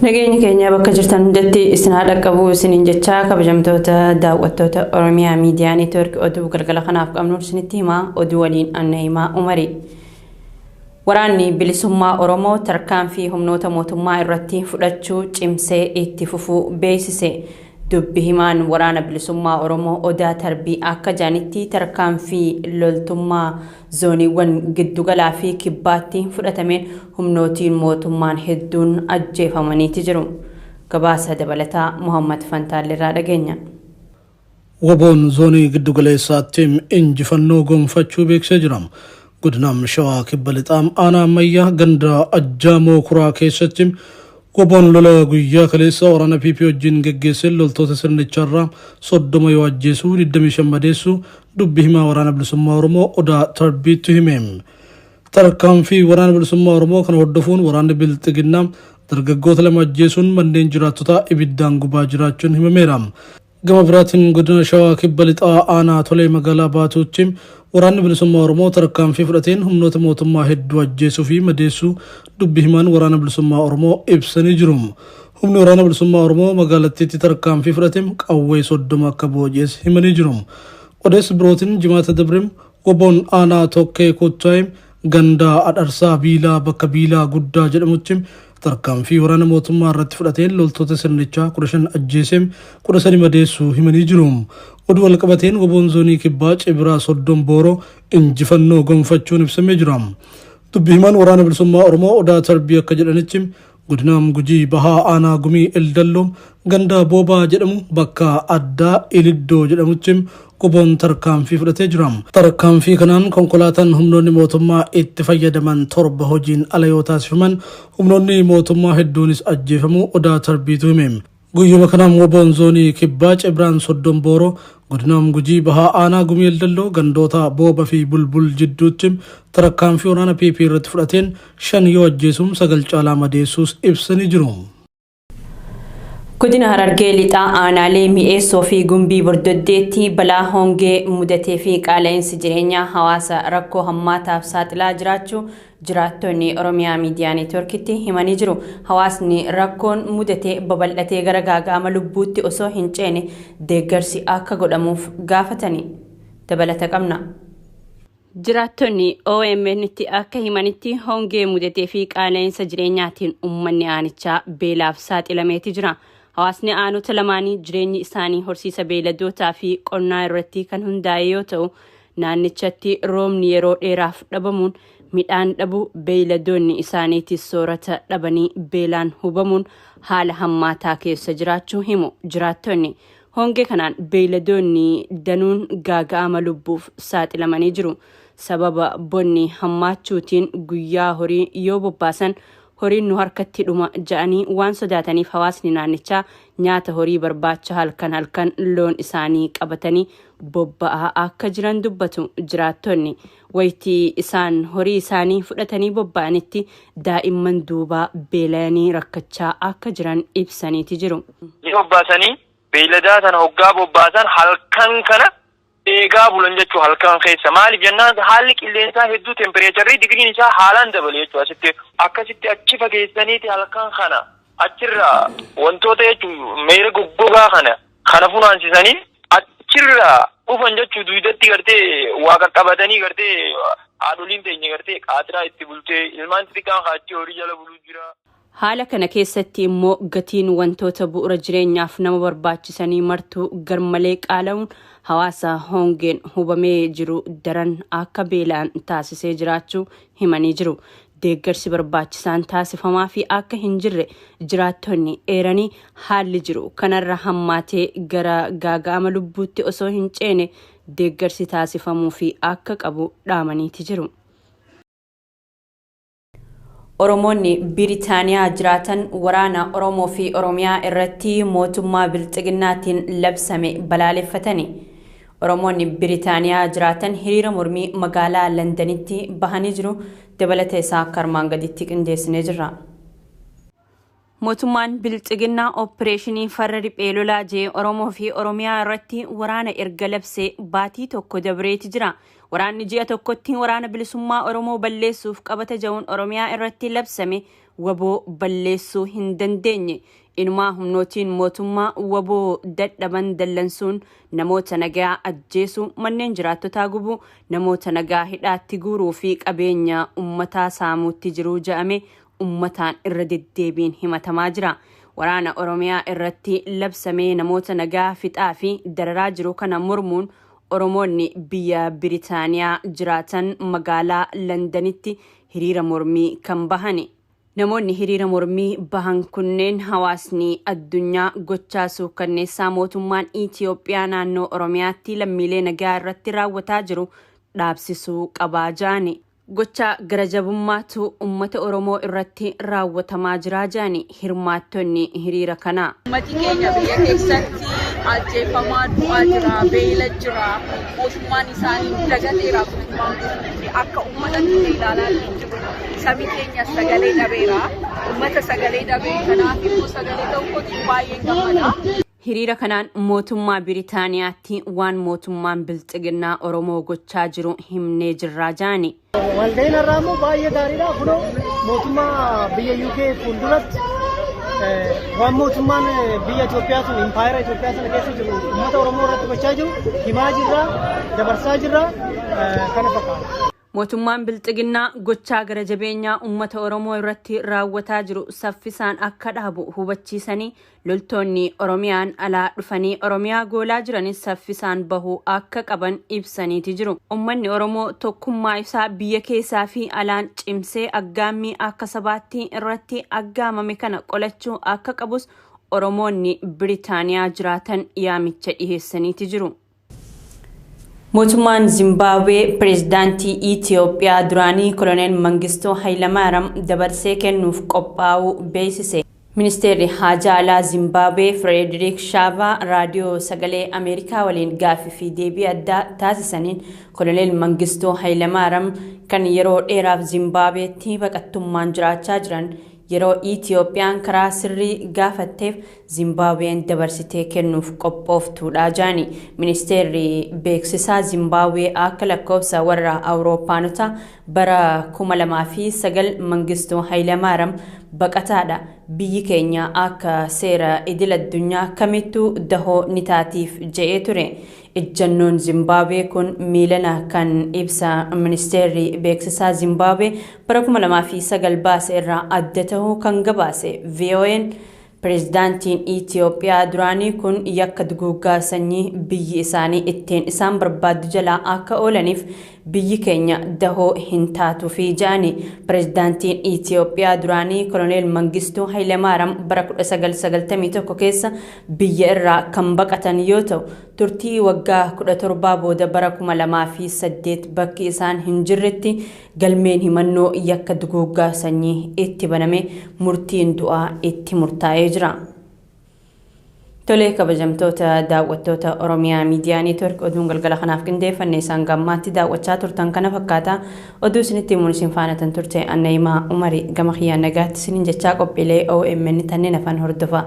Nageenya keenya bakka jirtan hundatti isin haa dhaqqabu isiniin jecha kabajamtoota daawwattoota Oromiyaa Miidiyaa Neetwoork oduu galgala kanaaf qabnu isinitti himaa oduu waliin Anna Himaa Umarii. Waraanni bilisummaa Oromoo tarkaanfii humnoota mootummaa irratti fudhachuu cimsee itti fufuu beeksise. Dubbi himaan waraana bilisummaa Oromoo Odaa Tarbii akka jaanitti tarkaanfii loltummaa zooniiwwan giddugalaa fi kibbaatti fudhatameen humnootiin mootummaan hedduun ajjeefamaniiti jiru. Gabaasa dabalataa Muhammad Fantaalirraa dhageenya. Waboon zoonii giddugaleessaatti injifannoo gonfachuu beeksisee jira. Godina Shawaa Kibba Lixaa aanaa ammayyaa ganda Ajjaamoo Kuraa keessatti Waboon lola guyyaa kaleessa waraana PP wajjin geggeesseen loltoota sirnicharraa 30 yoo ajjeesu 25 madeessu dubbi himaa waraana bilisummaa Oromoo Odaa Tarbiitti hime. Tarkaanfii waraana bilisummaa Oromoo kana hordofuun waraanni Bilxiginnaa dargaggoota 2 ajjeesuun manneen jiraattotaa ibiddaan gubaa jiraachuun himameera. Gama biraatiin godina Shawaa Kibba Lixaa aanaa Tolee magaalaa Baatuutti waraanni bilisummaa Oromoo tarkaanfii fudhateen humnoota mootummaa hedduu ajjeesuu fi madeessuu dubbi himaan waraana bilisummaa Oromoo ibsanii jiru. Humni waraana bilisummaa Oromoo magaalattiitti tarkaanfii fudhate qawwee 30 akka booji'es himanii jiru. Odeessa birootiin jimaata dabre Waboon aanaa Tokkee Kuttaayee ganda Adharsaa Biilaa bakka Biilaa Guddaa jedhamutti tarkaanfii waraana mootummaa irratti fudhateen loltoota sirnichaa 15 ajjeesee 13 madeessuu himanii jiru. Oduu walqabateen Waboon zoonii kibbaa Cibiraa Soddom Booroo injifannoo gonfachuun ibsamee jira. Dubbi himaan waraana bilisummaa Oromoo Odaa Tarbii akka jedhanitti godina Gujii Bahaa aanaa Gumii Eldalloo ganda Boobaa jedhamu bakka addaa Iliddoo jedhamutti Waboon tarkaanfii fudhatee jira. Tarkaanfii kanaan konkolaataan humnoonni mootummaa itti fayyadaman 7 hojiin ala yoo taasifaman humnoonni mootummaa hedduunis ajjeefamuu Odaa Tarbiitu hime. Guyyuma kanaan Waboon zoonii kibbaa Cibraan Soddom Booroo godina Gujii Bahaa aanaa Gumii Eldalloo gandoota Booba fi Bulbul jidduutti tarkaanfii waraana PP irratti fudhateen 5 yoo ajjeesuun 9 caalaa madeessuus ibsanii jiru. Godina Harargee Lixaa aanaalee Mi'eessoo fi Gumbii Bordoddeetti balaa hongee mudatee fi qaala'insi jireenyaa hawaasa rakkoo hammaataaf saaxilaa jiraachuu jiraattonni Oromiyaa Miidiyaa Neetwoorkitti himanii jiru. Hawaasni rakkoon mudate babal'atee gara gaaga'ama lubbuutti osoo hin ceene deeggarsi akka godhamuuf gaafatani. Dabalata qabna. Jiraattonni OMN'tti akka himanitti hongee mudatee fi qaala'insa jireenyaatiin uummanni aanichaa beelaaf saaxilameeti jira. Hawaasni aanota lamaanii jireenyi isaanii horsiisa beeyladootaa fi qonnaa irratti kan hundaa'e yoo ta'u, naannichatti roobni yeroo dheeraaf dhabamuun midhaan dhabuu, beeyladoonni isaaniitis soorata dhabanii beelaan hubamuun haala hammaataa keessa jiraachuu himu jiraattonni. Hongee kanaan beeyladoonni danuun gaaga'ama lubbuuf saaxilamanii jiru. Sababa bonni hammaachuutiin guyyaa horii yoo bobbaasan horiin nu harkatti dhuma ja'anii waan sodaataniif hawaasni naannichaa nyaata horii barbaacha halkan halkan loon isaanii qabatanii bobba'aa akka jiran dubbatu jiraattonni. Waytii isaan horii isaanii fudhatanii bobba'anitti daa'imman duubaa beelayanii rakkachaa akka jiran ibsaniiti jiru. Ni bobbaasanii beeyladaa tana hoggaa bobbaasan halkan kana eegaa bulan jechuu halkan keessa. Maaliif jennaan haalli qilleensaa hedduu tempireecharri digriin isaa haalaan dabale jechuu asitti. Akkasitti achi fageessaniiti halkan kana achirraa wantoota jechuu meera goggogaa kana kana funaansisanii achirraa dhufan jechuu duydatti gartee waa qaqqabatanii gartee haadholiin teenya gartee qaatiraa itti bultee ilmaan xixiqqaan kaachii horii jala buluu jira. Haala kana keessatti immoo gatiin wantoota bu'uura jireenyaaf nama barbaachisanii martuu garmalee qaala'uun hawaasa hongeen hubamee jiru daran akka beelaan taasisee jiraachuu himanii jiru. Deeggarsi barbaachisaan taasifamaa fi akka hin jirre jiraattonni eeranii haalli jiru kanarra hammaatee gara gaaga'ama lubbuutti osoo hin ceene deeggarsi taasifamuu fi akka qabu dhaamaniiti jiru. Oromoonni Biritaaniyaa jiraatan waraana Oromoo fi Oromiyaa irratti mootummaa Bilxiginnaatiin labsame balaaleffatani. Oromoonni Biritaaniyaa jiraatan hiriira mormii magaalaa Londanitti bahanii jiru. Dabalata isaa akka armaan gaditti qindeessinee jirra. Mootummaan Bilxiginnaa Ooppireeshinii farra riphee lolaa jee Oromoo fi Oromiyaa irratti waraana erga labsee baatii tokko dabreeti jira. Waraanni ji'a tokkotti waraana bilisummaa Oromoo balleessuuf qabata ja'uun Oromiyaa irratti labsame waboo balleessuu hin dandeenye. Inumaa humnootiin mootummaa waboo dadhaban dallansuun namoota nagaa ajjeesuu, manneen jiraattotaa gubuu, namoota nagaa hidhaatti guuruu fi qabeenya uummataa saamuutti jiruu jedhame uummataan irra deddeebiin himatamaa jira. Waraana Oromiyaa irratti labsamee namoota nagaa fixaa fi dararaa jiru kana mormuun Oromoonni biyya Biritaaniyaa jiraatan magaalaa Londanitti hiriira mormii kan bahani. Namoonni hiriira mormii bahan kunneen hawaasni addunyaa gochaa suukanneessaa mootummaan Itiyoophiyaa naannoo Oromiyaatti lammiilee nagaa irratti raawwataa jiru dhaabsisuu qabaa jedhani. Gocha garajabummaatu uummata Oromoo irratti raawwatamaa jira jedhani hirmaattonni hiriira kanaa. Uummati keenya biyya keessatti ajjeefamaa du'aa jira, beela jira, mootummaan isaanii dagateera, mootummaan kun akka uummatatti ilaalaa hin jiru. Sabi keenya sagalee dhabeera. Uummata sagalee dhabee kanaaf immoo sagalee ta'uu kootiin baay'een gammada. Hiriira kanaan mootummaa Biritaaniyaatti waan mootummaan bilxiginnaa Oromoo gochaa jiru himnee jirraa jedhani. Walga'iin har'aa immoo baay'ee gaariidha. Kunoo mootummaa biyya UK fuulduratti waan mootummaan biyya Itoophiyaa sun impaayera Itoophiyaa sana keessa jiru uummata Oromoo irratti gochaa jiru himaa jirra, dabarsaa jirra, kana fakkaata. Mootummaan bilxiginnaa gochaa gara jabeenyaa uummata Oromoo irratti raawwataa jiru saffisaan akka dhaabu hubachiisanii loltoonni Oromiyaan alaa dhufanii Oromiyaa goolaa jiranis saffisaan bahuu akka qaban ibsaniiti jiru. Uummanni Oromoo tokkummaa isaa biyya keessaa fi alaan cimsee aggaammii akka sabaatti irratti aggaamame kana qolachuu akka qabus Oromoonni Biritaaniyaa jiraatan yaamicha dhiheessaniiti jiru. Mootummaan Zimbaabuwee pireezidaantii Itiyoophiyaa duraanii Koloneel Mangistuu Hayilamaariyaam dabarsee kennuuf qophaa'uu beeksise. Ministeerri Haajaa Alaa Zimbaabuwee Fireediriik Shaavaa raadiyoo sagalee Ameerikaa waliin gaaffii fi deebii addaa taasisaniin Koloneel Mangistuu Hayilamaariyaam kan yeroo dheeraaf Zimbaabuweetti baqattummaan jiraachaa jiran yeroo Itiyoophiyaan karaa sirrii gaafatteef Zimbaabuween dabarsitee kennuuf qophooftuudha jedhani. Ministeerri beeksisaa Zimbaabuwee akka lakkoofsa warra Awurooppaanotaa bara 2009 Mangistuu Hayilamaariyaam baqataadha. Biyyi keenya akka seera idil addunyaa kamittuu dahoo ni taatiif je'ee ture. Ejjannoon Zimbaabuwee kun miilana kan ibsa ministeerri beeksisaa Zimbaabuwee bara 2009 baase irraa adda ta'uu kan gabaase VOA'n. Pireezidaantiin Itiyoophiyaa duraanii kun yakka duguuggaa sanyii biyyi isaanii ittiin isaan barbaaddu jalaa akka oolaniif biyyi keenya dahoo hin taatuufi jedhani. Pireezidaantiin Itiyoophiyaa duraanii Koloneel Mangistuu Hayilamaariyaam bara 1991 keessa biyya irraa kan baqatan yoo ta'u turtii waggaa 17 booda bara 2008 bakki isaan hin jirretti galmeen himannoo yakka duguuggaa sanyii itti baname murtiin du'aa itti murtaa'ee jira. Tolee kabajamtoota daawwattoota Oromiyaa Miidiyaa Neetwork oduun galgala kanaaf qindeeffanne isaan gammaatti daawwachaa turtan kana fakkaata. Oduu isinitti himuun isin faana tan turte Annayimaa Umarii gama kiyyaan nagaatti isiniin jechaa qophiilee OMN tanneen afaan hordofa.